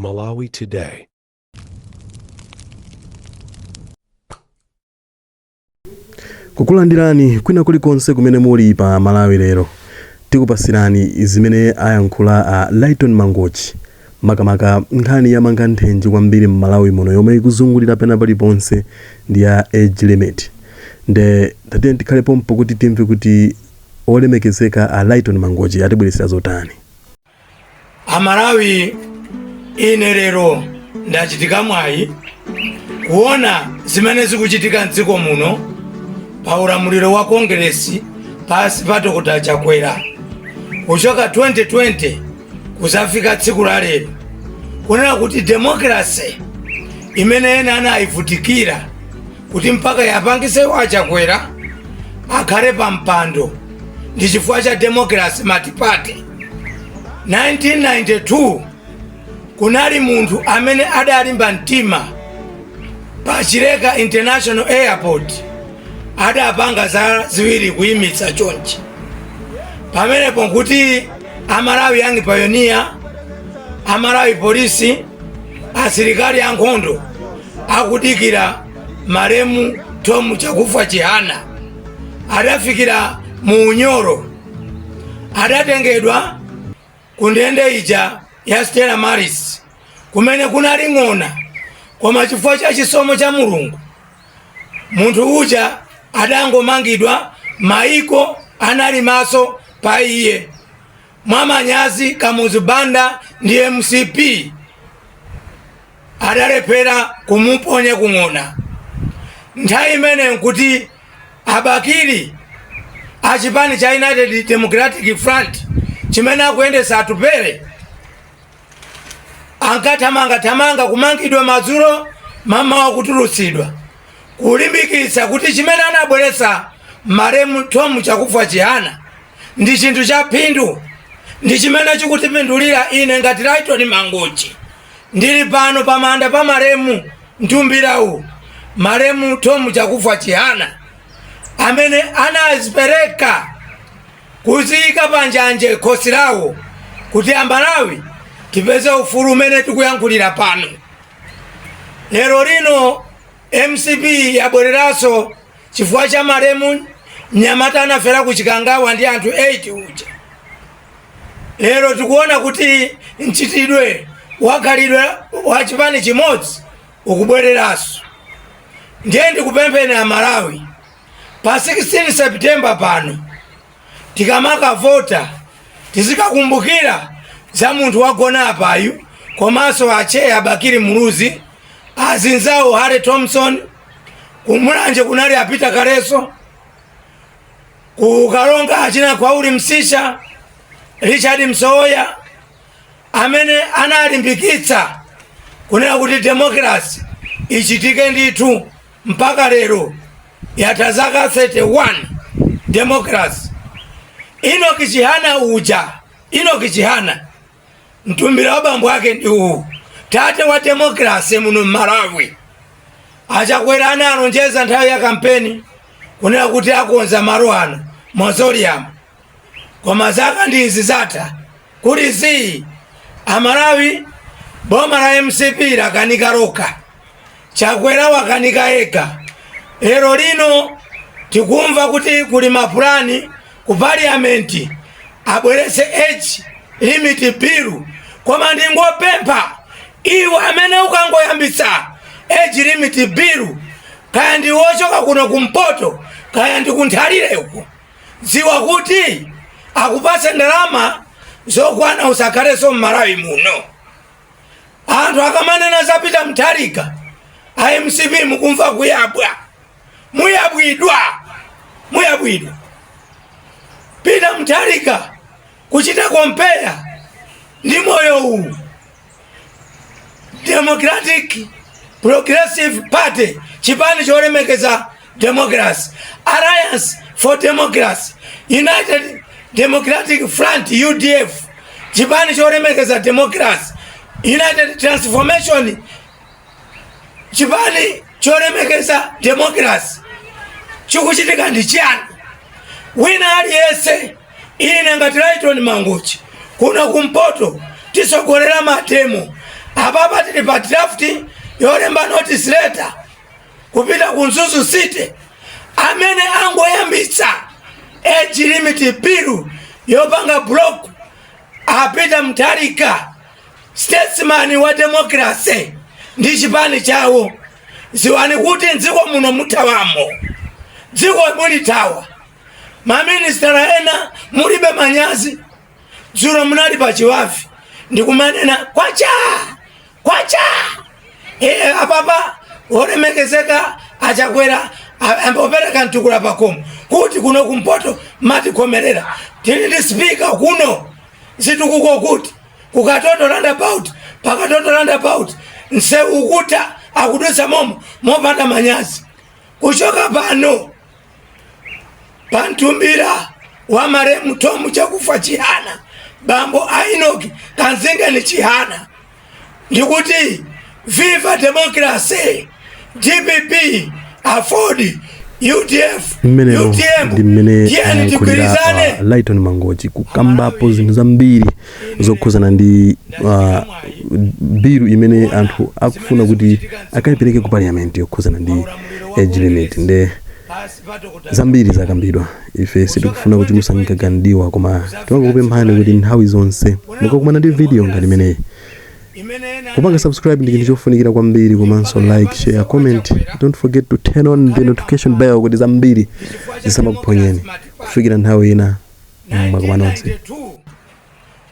Malawi Today. Kukulandirani kwina kulikonse kumene muli pa Malawi Lero. Tikupasirani zimene ayankhula a Lyton Mangochi makamaka nkhani yamanga nthenje kwambiri m'Malawi muno yomwe ikuzungulira pena paliponse ndi ya age limit. Nde tatiyeni tikhale pompo kuti timve kuti olemekezeka a Lyton Mangochi atibweretsera zotani. Amalawi, ine lero ndachitika mwayi kuona zimene zikuchitika mdziko muno pa ulamuliro wa Kongeresi pansi pa Dr. Chakwera kuchoka 2020 kuzafika tsiku la lero, kunena kuti demokrasi imene ena anayivutikira kuti mpaka yapangise wa Chakwera akhale pa mpando ndi chifukwa cha demokrasi multiparty. 1992 kunali munthu amene adalimba mtima pa Chileka International Airport, adapanga zala ziwiri kuyimitsa chonchi. Pamenepo nkuti Amalawi Young Pioneer, Amalawi Polisi, asilikali ankhondo akudikira malemu Tom Chakufwa Chihana. Adafikira mu unyolo, adatengedwa ku ndende ija ya Stella Maris kumene kunali ng'ona, koma chifukwa cha chisomo cha Mulungu munthu uja adangomangidwa, maiko anali maso pa iye. Mwamanyazi Kamuzu Banda ndi MCP adalephera kumuponya kung'ona. Nthawi imene nkuti abakili achipani cha United Democratic Front chimene akuyendesa Atupele ankathamangathamanga kumangidwa madzulo, mamawa kutulutsidwa, kulimbikitsa kuti chimene anabweretsa malemu Tom Chakufwa Chihana ndi chinthu cha phindu, ndi chimene chikutipindulira. Ine ngati Lyton Mangochi ndili pano pamanda pa malemu Mtumbirawu, malemu Tom Chakufwa Chihana amene anazipereka kuziyika panjanje khosi lawo kuti Amalawi tipeze ufulu umene tikuyankhulira pano. Lero lino MCP yabwereranso chifukwa cha malemu mnyamata anafera ku Chikangawa ndi anthu 8 uja. Lero tikuona kuti mchitidwe wakhalidwe wa chipani chimodzi ukubwereranso. Ndiye ndikupempheni Amalawi, pa 16 September pano tikamakavota tizikakumbukira za munthu wagona apayu, komanso acheya Bakili Muluzi, azinzawo Harry Thompson, kumulanje kunali apita Kaleso, kukalonga achina Kwauli Msisha, Richard Msowoya, amene analimbikitsa kunena kuti demokrasi ichitike ndithu. Mpaka lero yatha zaka 31 demokrasi. Enoch Chihana uja, Enoch Chihana mtumbira wa bambo ake ndi uwu, tate wa demokrasi muno m'Malawi. Achakwera analonjeza nthawi ya kampeni kunena kuti akonza malo ano mausoleum, koma zaka ndi izi zatha kuli zii. Amalawi, boma la MCP lakanika lokha, Chakwera wakanika yekha. Lero lino tikumva kuti kuli mapulani ku parliament abweretse age limit bill, koma ndingopempha iwe amene ukangoyambitsa age limit bill, kaya ndi wochoka kuno kumpoto kaya ndi kunthalire uko, dziwa kuti akupatse ndalama zokwana usakhalenso m'Malawi muno. Anthu akamanena za Peter Mutharika, a MCP mukumva kuyabwa, muyabwidwa, muyabwidwa. Peter Mutharika kuchita compare ndi moyo uwu, Democratic Progressive Party, chipani cholemekeza democracy, Alliance for Democracy, United Democratic Front, UDF, chipani cholemekeza democracy, United Transformation, chipani cholemekeza democracy. Chikuchitika ndi chani? Wina aliyense, ine ngati Lyton Mangochi kuno kumpoto tisogolera mademo. Apapa tili pa draft yolemba notice letter kupita ku Mzuzu City. Amene angoyambitsa age limit bill yopanga block a Peter Mutharika, statesman wa democracy, ndi chipani chawo, ziwani kuti mdziko muno muthawamo, dziko mulithawa. Maministera ena mulibe manyazi. Dzulo munali pa Chiwavi ndikumanena kwacha kwacha. Apapa olemekezeka aChakwera ambopereka mtukula pakomo kuti kuno kumpoto matikhomerera, tili ndi spika kuno, zitukuko kuti kukatoto roundabout, pakatoto roundabout nsewu ukuta akudutsa momo mopanda manyazi. Kuchoka pano pantumbira wa maremu Tomu Chakufa Chihana, bambo a Enoki Kanzingeni Chihana, ndikuti viva democracy, DPP, AFORD, UDF, Mmenemo UTM. ndi mmene Tiyeni ayankhulira tigwirizane. Lighton Mangochi kukambapo zinthu zambiri zokhuzana ndi bill imene anthu akufuna kuti akayipereke ku parliament yokhuzana ndi age limit. Nde zambiri zakambidwa. Ife sitikufuna kuchulusa mkagandiwa, koma timangokupemphani kuti nthawi zonse mukakumana ndi video ngati imeneyi, kupanga subscribe ndi chinthu chofunikira kwambiri, komanso like, share, comment. Don't forget to turn on the notification bell kuti zambiri zisamakuphonyeni. Kufikira nthawi ina, mwakoma nonse. 1992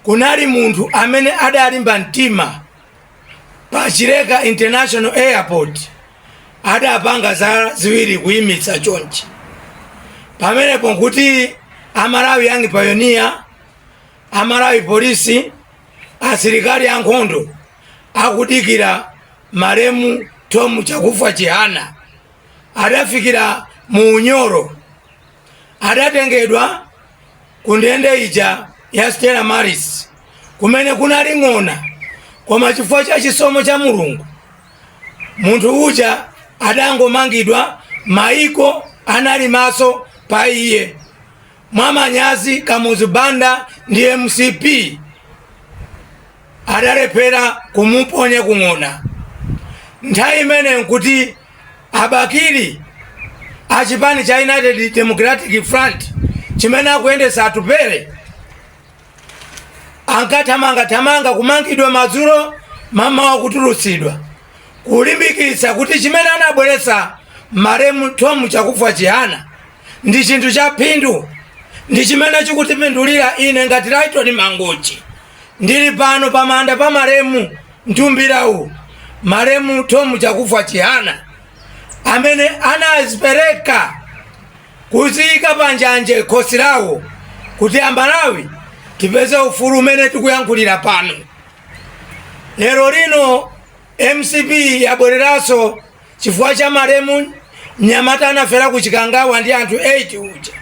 kunali munthu amene adalimba mtima pa Chileka International Airport, adapanga za ziwiri kuyimitsa chonchi. Pamenepo nkuti Amalawi Young Pioneer, Amalawi Polisi, asilikali ankhondo akudikira maremu Tom Chakufa Chihana. Adafikira mu unyolo, adatengedwa ku ndende ija ya Stella Maris kumene kunali ng'ona, koma chifukwa cha chisomo cha Mulungu munthu uja adangomangidwa. Maiko anali maso pa iye. Mwamanyazi Kamuzu Banda ndi MCP adalephera kumuponya kung'ona. Nthawi imene nkuti abakili achipani cha United Democratic Front chimene akuyendesa Atupele ankathamangathamanga kumangidwa madzulo, mamawa kutulutsidwa, kulimbikitsa kuti chimene anabweretsa maremu Tom Chakufa Chihana ndi chinthu cha phindu, ndi chimene chikutipindulira. Ine ngati Lighton Mangochi ndili pano pamanda pa maremu Mtumbirawu, maremu Tom Chakufa Chihana, amene anazipereka kuziyika panjanje khosi lawo kuti Amalawi tipeze ufulu umene tikuyankhulira pano lero lino. MCP yabwereranso chifukwa cha maremu mnyamata anafera ku Chikangawa ndi anthu 8 uja.